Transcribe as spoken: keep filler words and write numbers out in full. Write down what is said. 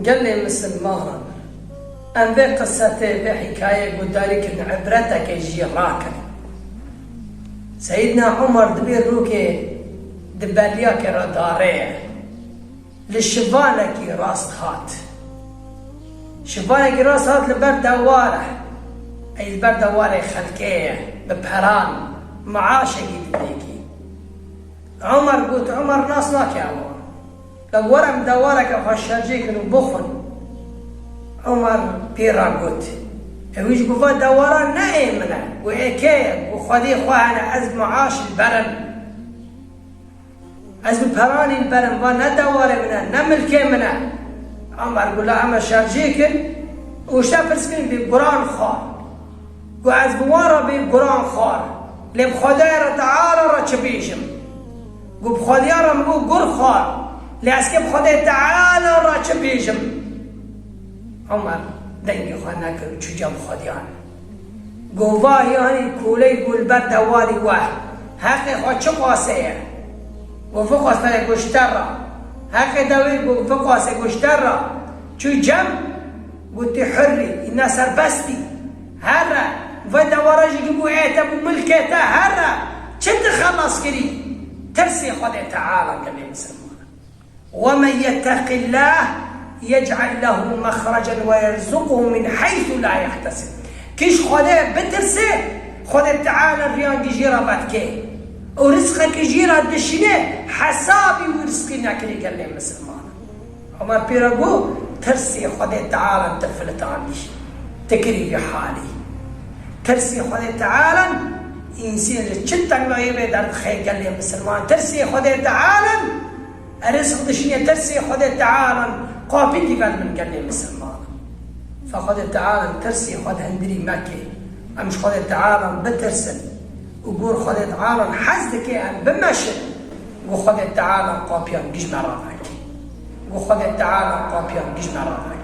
Gelê misilmanan, em vê qisetê, vê hîkayeyê guhdarî kirin, ibreteke jî rakin. Seyîdna Umar di vê rûkê di beliyakê re darê ye. Li şivanekî rast hat. Şivanekî rast hat li ber dewar e. Ey li ber dewarê xelkê ye. Bi peran, maaşekî didêkî. Umar got, Umar nas nake ewa. Lê were em dewareke xwe şercê kin û bixwin. Umar pê re got. Ewî jî got, va dewara ne ê min e. Got, ê kê ye? Got, Xwedê xwe hene, ez maaş li ber im. Ez bi peranî li ber im, va ne dewarê min e, ne milkê min e. Umar got, la em ê şercê kin û ji te pirs kin, bê guran xwar. Got, ez bi wan re bê guran xwar. Lê bi Xwedê re Teala re çi bêjim? Got, bi Xwedê re min got gur xwar. Lê ez kê bi Xwedê Teala re çi bêjim? Umar dengê xwe nekir û çû cem Xwediyan. Got, va yanî koleyî ku li ber dewarî we heqê xwe çi qasê ye? Got, vê qasê ye, got, ji te re. Heqê dewê, got, vê qasê, got, ji te re. Çû cem, got, tu hurrî, îna serbest î. Here, vê dewara jî ku bû ê te, bû milkê te, here. Çi tu xelas kirî? Tirsê Xwedê Teala, gelê misilman. ومن يتق الله يجعل له مخرجا ويرزقه من حيث لا يحتسب. Kî ji Xwedê bitirse, Xwedê Teala riyan jî re vedike. Û rizqekî jî re dişîne, hesabî wî rizqî nekirî, gelê misilman. Umar pê re got, tirsê Xwedê Teala tu filitanî, tu kirî vî halî. Tirsê Xwedê Teala însan li çi tengayê vê derdixe, gelê misilman. Tirsê Xwedê Teala Rizq dişîne, tirsê Xwedê Teala qapî dî ver min, gelê misilman. Fe Xwedê Teala tirsê xwe di hundirî meke. Em ji Xwedê Teala bitirsin. Û gur Xwedê Teala hez dike em bimeşin. Gu Xwedê Teala qapiyan giş me raveke. Gu Xwedê Teala qapiyan giş me raveke.